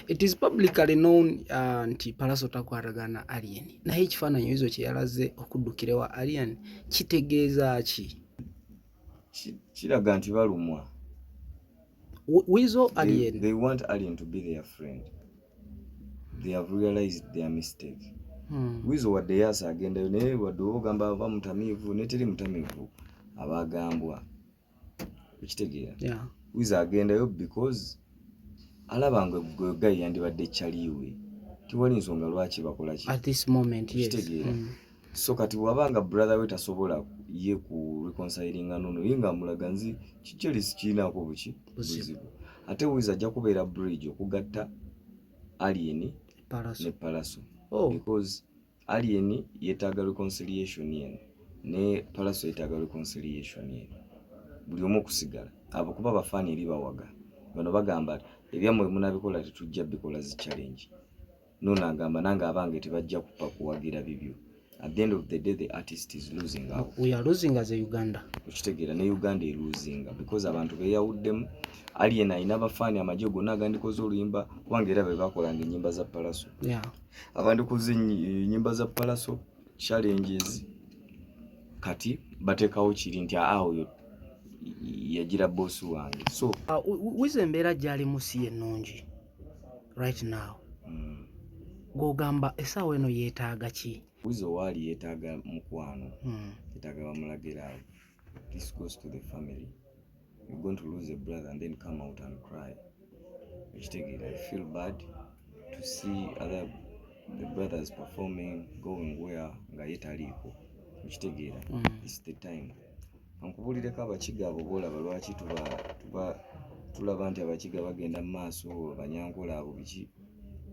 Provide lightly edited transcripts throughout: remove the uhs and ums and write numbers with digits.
It is publicly known nti Pallaso takwatagana Alien, naye ekifaananyi Weasel kye yalaze okuddukira ewa Alien kitegeeza ki? Kiraga nti balumwa. Weasel, Alien. They want Alien to be their friend. They have realized their mistake. Weasel wadde yaasa agendayo, naye wadde oba ogamba aba mutamiivu, ne teri mutamiivu abagambwa, okitegeera? Yeah. Weasel agendayo because alaba nga gwe guy yandibadde kyaliwe, tewali nsonga lwaki bakola ki. At this moment, yes. Okitegeera? So kati bw'aba nga brother we tasobola ye ku reconcilinga nono, ye nga amulaga nzi kikyeri sikiinaako buki. Buzibu. Buzibu. Ate Weasel ajja kubeera bridge okugatta Alien Pallaso. ne Pallaso. Oh. Because Alien yeetaaga reconciliation eno, ne Pallaso yeetaaga reconciliation eno, buli omu okusigala abo kuba bafaani eri bawaga bano, bagamba ebyammwe munabikola, tetujja bikola zi challenge. Nono agamba nange abange tebajja kupa kuwagira bibyo. At the end of the day, the artist is losing out. We are losing as a Uganda. Okitegeera? Ne Uganda eluzinga because abantu beyawuddemu. Alien alina abafaani, amagye gonna agandikoze oluyimba, kubanga era be bakolanga ennyimba za Pallaso. Abandikoze ennyimba za Pallaso challenges, kati bateekawo kiri nti aa, oyo yagira boss wange, so Weasel embeera gy'alimu si ennungi right now. Gw'ogamba essaawa eno yeetaaga ki? Weasel waali yeetaaga mukwano. Yeetaaga bamulagira awo. This goes to the family. You're going to lose a brother and then come out and cry, ekitegeera? I feel bad to see other the brothers performing, going where, nga ye taliiko, okitegeera? It's the time. Ankubulireko, Abakiga abo boolaba, lwaki tuba tulaba nti Abakiga bagenda mu maaso, Abanyankola abo biki,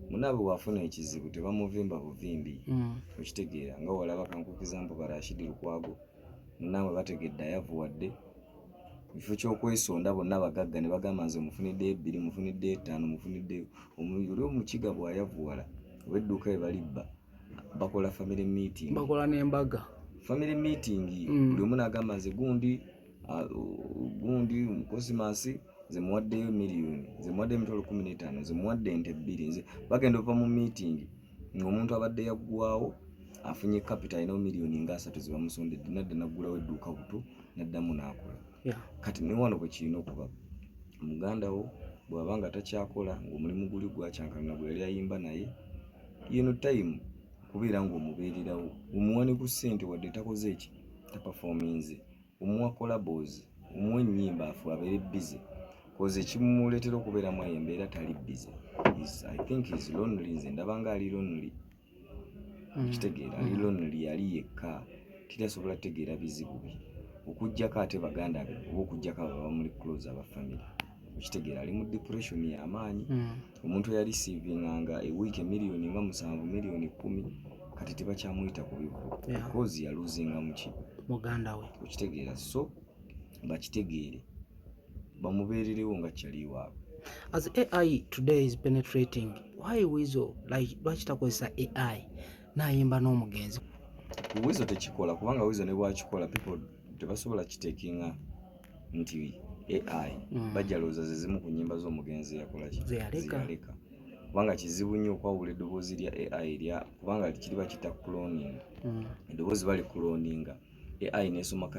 munaabwe bw'afuna ekizibu tebamuvimba buvimbi. Okitegeera? Nga walaba, kankuwa example, ba Rashid Lukwago, munaabwe bategedde ayavuwadde, kifo ky'okwesonda bonna bagagga ne bagamba nze mufuniddeyo ebbiri, mufuniddeyo etaano, mufuniddeyo. Oli Omukiga bw'ayavuwala oba edduuka we balibba, bakola family meeting. Bakola n'embaga. Family meeting. Buli omu n'agamba nze gundi, gundi Cosmas, nze muwaddeyo miliyoni, nze muwaddeyo 150,000, nze muwadde ente bbiri. Nze bagenda ova mu meeting ng'omuntu abadde yaggwawo afunye capital, alinawo miliyoni nga 30 zebamusondedde, nadda naggulawo edduuka buto, naddamu n'akola. Kati ne wano bwe kirina okuba, muganda wo bw'aba nga takyakola, ng'omulimu guli gwakyankalana gwe yali ayimba, naye yeno time kubeera ng'omubeererawo, omuwa ne ku ssente wadde takoze eki, taperforminze, omuwa collabos, omuwa ennyimba, afu abeere busy, 'cause ekimuleetera okubeeramu eyo embeera, tali busy. I think is lonely. Nze ndaba nga ali lonely. Okitegeera? Ali lonely, ali yekka, terasobola kutegeera bizibu bye okugjako ate baganda be oba okugjako abo abamuli close, aba family, okitegeera? Ali mu depression y'amaanyi. Omuntu eyarisivinganga ewiiki emiliyoni nga 7, miliyoni 10, kati tebakyamuyita ku bivulu because yaluzinga muki? Muganda we. Okitegeera? So bakitegeere, bamubeererewo nga kyali waabwe. As AI today is penetrating, why Weasel, like, lwaki takozesa AI n'ayimba n'omugenzi? Ku Weasel tekikola, kubanga Weasel ne bwakikola, people tebasobola kitekinga nti AI. Bajja lowooza ze zimu ku nnyimba z'omugenzi yakola ki? Ze yaleka. Ze yaleka, kubanga kizibu nnyo okwawula eddoboozi lya AI erya, kubanga kiriba kita cloning. Eddoboozi bali cloninga, AI nesoma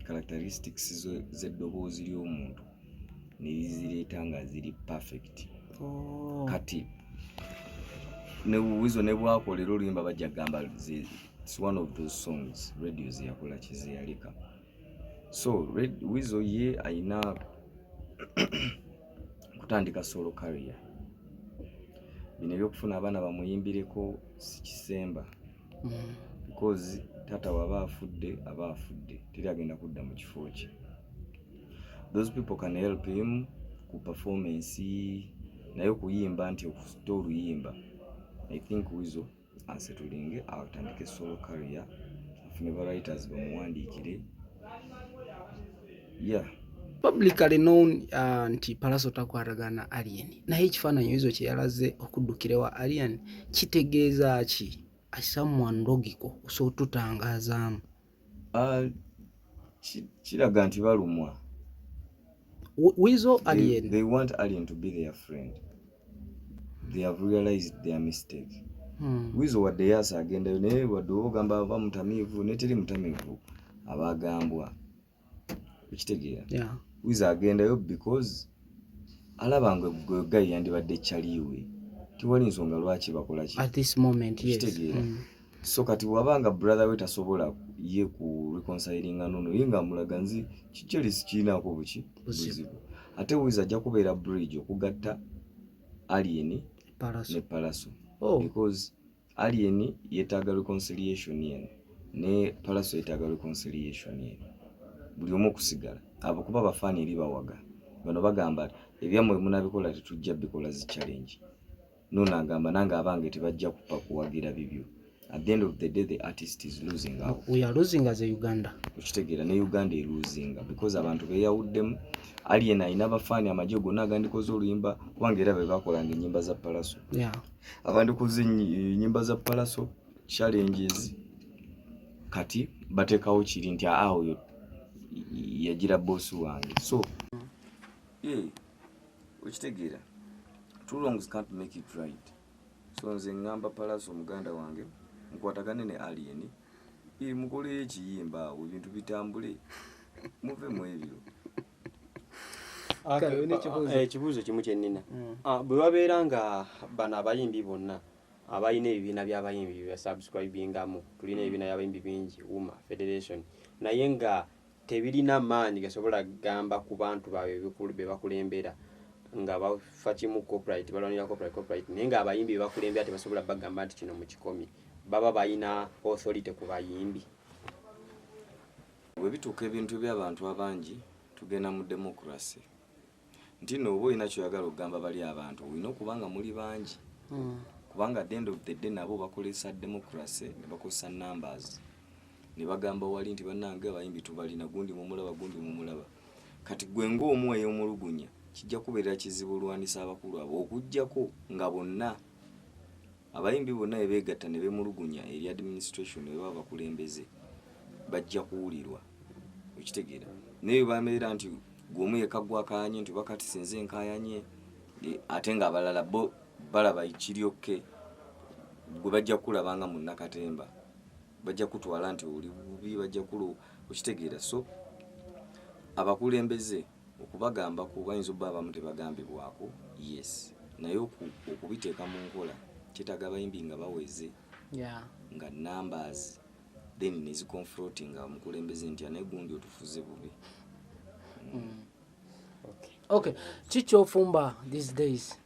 characteristics z'eddoboozi ly'omuntu nerizireeta nga ziri perfect. Oh. Kati ne Weasel ne bwakolera oluyimba, bajja gamba it's one of those songs Radio zeyakola ki, zeyaleka. So Weasel ye ayina kutandika solo career. Bino ebyokufuna abaana bamuyimbireko si kisemba because taata waba afudde, aba afudde, teri agenda kudda mu kifo kye. Those people can help him ku performance, naye okuyimba nti okuta oluyimba, I think Weasel asettlinge, atandike solo career, afune ba writers bamuwandiikire, yeah. Publicly known nti Pallaso takwatagana Alien, naye ekifaananyi Weasel kye yalaze okuddukira ewa Alien kitegeeza ki? Someone logical osobola otutangazaamu? Kiraga nti balumwa. Weasel, Alien. They want Alien to be their friend. They have realized their mistake. Wizo wadde yaasa agendayo, naye wadde oba ogamba aba mutamiivu, naye teri mutamiivu abagambwa, okitegeera? Yeah. Wizo agendayo because alaba nga gwe guy yandibadde kyaliwe, tewali nsonga lwaki bakola ki At this moment, yes. Okitegeera? So kati bw'abanga brother we tasobola ye ku reconcilinga nono, ye nga amulaga nzi kikyeri sikiinaako buki Buzibu. Buzibu. Ate Wizo ajja kubeera bridge okugatta Alien Palaso. ne Palaso. Oh. Because Alien yeetaaga reconciliation eno, ne Palaso yeetaaga reconciliation eno, buli omu okusigala abo, kuba bafaani eri bawaga bano, bagamba ebyammwe munabikola, tetujja bikola zi challenge. Nono agamba nange abange tebajja kupa kuwagira bibyo. At the end of the day, the artist is losing out. We are losing as a Uganda. Okitegeera? Ne Uganda elosinga because abantu beeyawuddemu. Alien alina abafaani, amagye gonna agandikoze oluyimba, kubanga era be bakolanga ennyimba za Palaso. Abandikoze ennyimba za Palaso challenges, kati bateekawo kiri nti aa, oyo yagira boss wange. So yeah, okitegeera, two wrongs can't make it right. So nze ŋŋamba Palaso muganda wange, mukwatagane ne Alien, mukoleyo ekiyimba awo, ebintu bitambule, muve mu ebyo. Kale, olina ekibuuzo? Ekibuuzo kimu kyenina. Bwe babeera nga bano abayimbi bonna abalina ebibiina by'abayimbi byebasubscribingamu, tulina ebibiina by'abayimbi bingi, UMA, federation, naye nga tebirina maanyi gasobola kugamba ku bantu baabwe be bakulembera nga bafa kimu copyright, balwanira copyright, copyright, naye nga abayimbi be bakulembera tebasobola bagamba nti kino mukikomye, baba balina authority ku bayimbi? Bwe bituuka ebintu by'abantu abangi, tugenda mu democracy, nti nno oba olina kyoyagala okugamba bali abantu, olina okuba nga muli bangi, kubanga at the end of the day nabo bakozesa democracy ne bakozesa numbers ne bagamba wali nti bannange abayimbi tubalina, gundi mumulaba, gundi mumulaba. Kati gwe ng'omu ey'omulugunya, kijja kubeera kizibu olwanisa abakulu abo, okugjako nga bonna abayimbi bonna be beegatta ne beemulugunya eri administration oba abakulembeze, bajja kuwulirwa, okitegeera? Naye bwe bameera nti gwe omu yekka gwakayanye nti oba kati sinze nkayanye, ate ng'abalala bo balaba kiryokke, gwe bajja kukulaba nga munnakatemba, bajja kutwala nti oli bubi, bajja kulu, okitegeera? So abakulembeze okubagambako bayinza obba abamu tebagambibwako, yes, naye okubiteeka mu nkola kyetaaga abayimbi nga baweze nga numbers, then neziconfrontinga omukulembeze nti anaye gundi otufuze bubi. Okay, ki kyofumba these days?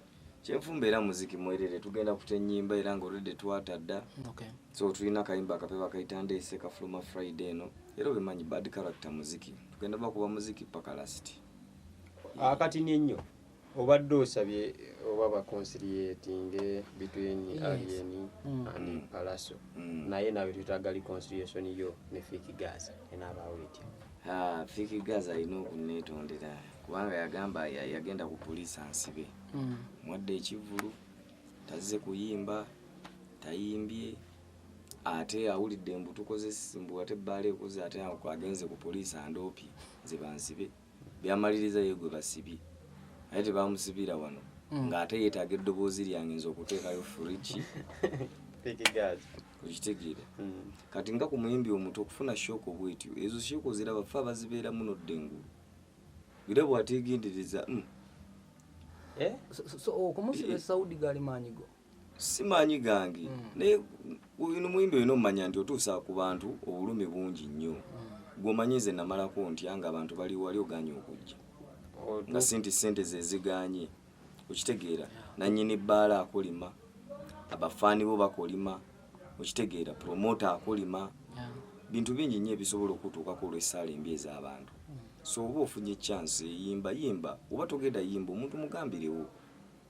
Kyenfumba era muziki mwerere, tugenda kuta ennyimba era nga olwedde twatadda. So tulina akayimba akapya bakayita Ndeese, kafuluma Friday eno, era obimanyi Bad Character muziki, tugenda bakuba muziki paka last. Akatini ennyo obadde osabye oba baconciliating between Alien and Palaso, naye nawe twetaaga reconciliation yo ne Fik Gaza, enaabaawo etya? Ah, Fik Gaza alina okuneetondera kubanga yagamba yagenda ku poliisi ansibe. Mwadde ekivvulu tazze kuyimba, tayimbye, ate awulidde mbu tukoze mbu ate ebbaala ekoze, ate agenze ku poliisi andoopye nze bansibe. Byamaliriza ye gwe basibye, aye tebamusibira wano, ng'ate yeetaaga eddoboozi lyange nze okuteekayo fridge. Fik Gaza. Okitegeera? Kati nga ku muyimbi omuto okufuna shock bwetyo, ezo shock ziraba fe abazibeeramu nodda engulu, era bw'ategendereza Eh? So okumusiba e Saudi gali maanyi go? Si maanyi gange, naye ono muyimbi olina omumanya nti otuusa ku bantu obulumi bungi nnyo. Gwomanyi nze namalako ntya nga abantu bali wali oganye okujja, nga si nti sente ze ziganye, okitegeera? Nannyini bbaala akolima, abafaani bo bakolima, okitegeera? Promoter akolima. Bintu bingi nnyo ebisobola okutuukako olw'essaala embi ez'abantu. So oba ofunye chance eyimba, yimba, oba togenda yimba, omuntu mugambirewo,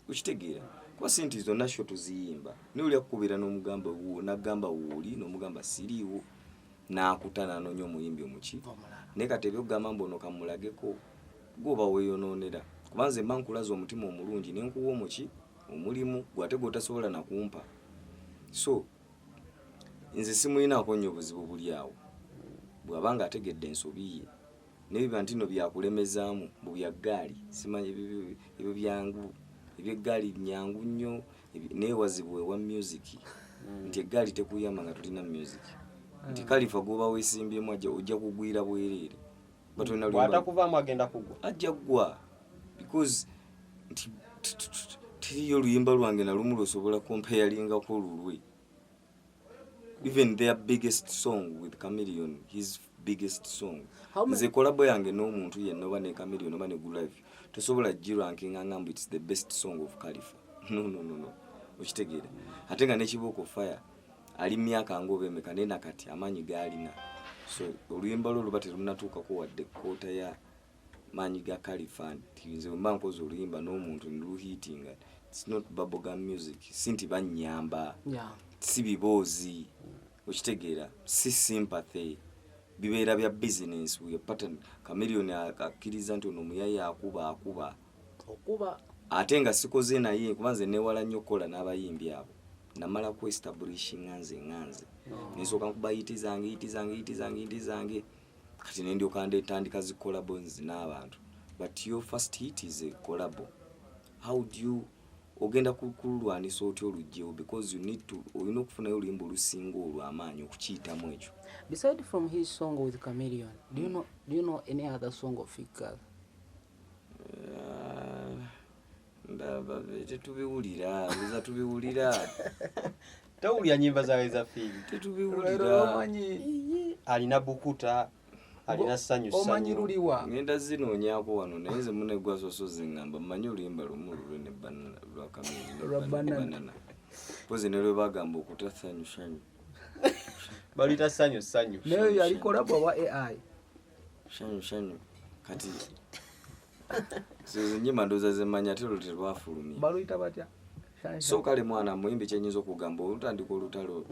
okitegeera? Kuba si nti zonna show tuziyimba, naye oli akukubira n'omugamba n'agamba wooli, n'omugamba siriiwo, n'akuta n'anoonya omuyimbi omuki. Omulala. Naye kati ebyokugamba mbu ono kamulageko, gwoba weeyonoonera, kuba nze mba nkulaza omutima omulungi ne nkuwa omuki omulimu gwe ate gwotasobola nakumpa. So nze simulinaako nnyo buzibu buli awo bw'aba nga ategedde ensobi ye, naye biba nti no byakulemezaamu bu bya ggaali, simanyi ebyo byangu, Ebyeggaali nyangu nnyo, naye wazibu ewa music, nti eggaali tekuyamba nga tulina music, nti Kalifa gwoba weesimbyemu ojja kugwira bwereere. But olina luyimba- Bw'atakuvaamu agenda kugwa. Ajja ggwa, because nti teriyo luyimba lwange nalumu lwosobola comparingako lulwe. Even their biggest song with Chameleon, his biggest song, nze collabo yange n'omuntu yenna, oba ne Chameleon oba ne Gulive, tosobola girankinga nga mbu it's the best song of Khalifa. No, no, no, no. Okitegeera? Ate nga nekibuuko Fire ali myaka ngaoba emeka, naye nakati amaanyi gaalina, so oluyimba lwo luba terunatuukako wadde quarter ya maanyi ga Khalifa. Nti nze bwemba nkoze oluyimba n'omuntu neluhitinga, it's not bubblegum music, si nti bannyamba, si biboozi, okitegeera? Si sympathy, bibeera bya business. We are pattern. Chameleon akkiriza nti ono omuyaye akuba akuba. Okuba. Ate nga sikoze naye, kuba nze newala nnyo okukola n'abayimbi abo. Namala ku establishinga nze nga nze, nensooka nkuba hit zange, hit zange, hit zange, hit zange, kati nendyoka ndetandika zi collabos n'abantu. But your first hit is a collabo. How do you ogenda kululwanisa otya olugyewo? Because you need to, olina okufunayo oluyimba olusinga olwo amaanyi okukiyitamu ekyo. Beside from his song with Chameleon, do you know any other song of Fik Gaza? Tetubiwulira, nza tubiwulira. Towulira nyimba zawe za Fik? Tetubiwulira. Omanyi. Alina Bukuta, alina Sanyu. Omanyi Sanyu. Luliwa? Ngenda zinoonyaako wano, naye nze munegwa soso ziŋŋamba mmanyi oluyimba lumu lulwe ne banana lwa Chameleon. Lwa Banana. Banana pozi ne lwe bagamba okuta Sanyu Sanyu. Baluyita Sanyu Sanyu. Naye yali collabo wa AI. Sanyu Sanyu. Kati so nyimba ndowooza zemmanyi, ate olwo terwafulumye. Baluyita batya? So kale mwana muyimbi, kyenyinza okugamba, olutandika olutalo,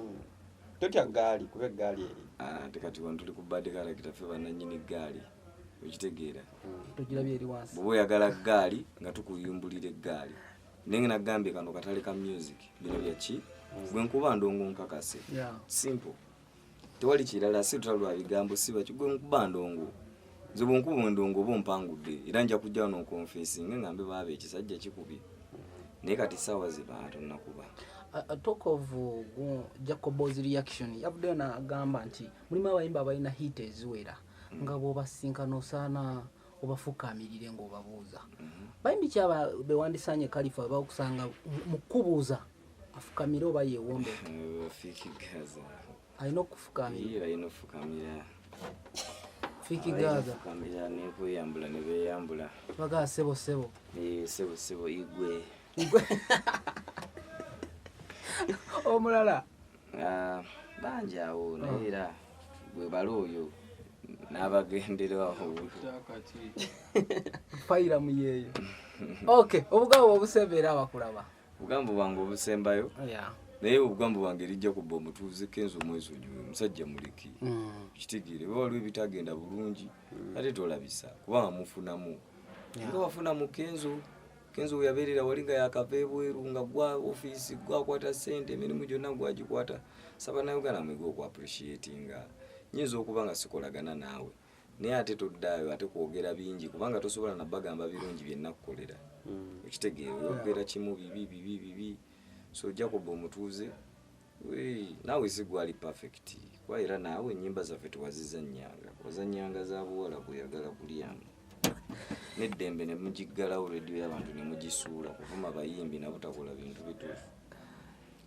Totya gaali, kuba eggaali eri. Ah, ate kati wano tuli ku bad character, ffe bannannyini ggaali, okitegeera? Togirabye eri wansi. Bw'oba oyagala ggaali nga tukuyimbulira eggaali, naye nga nagambye kano katale ka music, bino byaki, gwe nkuba ndongo nkakase. Simple, tewali kirala, si lutalo lwa bigambo, si baki, gwe nkuba ndongo. Nze bwenkuba endongo oba ompangudde, era nja kujja wano nconfessinge ngambe baaba ekisajja kikubye, naye kati saawa ze tonnakuba. Talk of Jacobo's reaction, yavuddeyo n'agamba nti mulimu abayimbi abalina hit eziwera, nga bw'obasinkana osaana obafukamirire ng'obabuuza. Bayimbi ki aba bewandisanye Kalifa bakusanga mu kubuuza afukamire oba yeewombeke? Fik Gaza. Alina okufukamira? Ye balina okufukamira. Fik Balina Gaza. okufukamira nekweyambula ne beeyambula. Bagaa sebo sebo. Eh, sebo sebo igwe. Omulala? Ah, bangi awo, naye era gwe bala oyo n'abagenderawo. Fayira muyeeyo. Okay, obugambo obusembeera abakulaba. Obugambo bwange obusembayo, naye obugambo bwange lijja kubba omutuuze Kenzo, omwesonyiwe omusajja muleke. Kitegeere, oba waliwo ebitagenda bulungi, ate tolabisa kubanga mufunamu nga wafuna mu Kenzo. Kenzo we yabeerera wali nga yakava ebweru, nga gwa ofiisi gwakwata sente, emirimu gyonna gwagikwata. Saba nauganda mwege okuappreciatinga. Nyinza okuba nga sikolagana naawe, naye ate toddaayo ate kwogera bingi, kubanga tosobola nabagamba birungi byennakukolera. Okitegeera? Oyogera kimu bibi bibi bibi. So Jacob omutuuze, naawe si gwali perfect, kuba era naawe ennyimba zaffe tewazizannyanga, wazannyanga za buwala bweyagala kulyamu n'eddembe, ne mugiggalawo rediyo y'abantu ne mugisuula kuvuma bayimbi nabutakola bintu bituufu.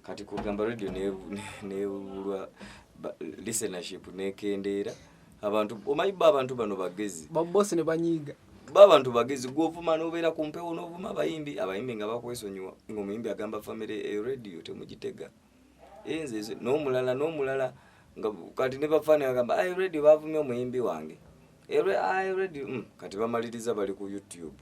Kati kugamba rediyo nebulwa listenership nekendeera, abantu omanyi bo abantu bano bagezi. Babosi ne banyiiga. Ba abantu bagezi. Gwovuma nobeera ku mpewo novuma abayimbi, abayimbi nga bakwesonyiwa, ngaomuyimbi agamba famire eyo rediyo temugitega. Enze n'omulala n'omulala, nga kati ne bafaani bagamba, "Ayi rediyo bavumye omuyimbi wange." Ayi rediyo, kati bamaliriza bali ku YouTube.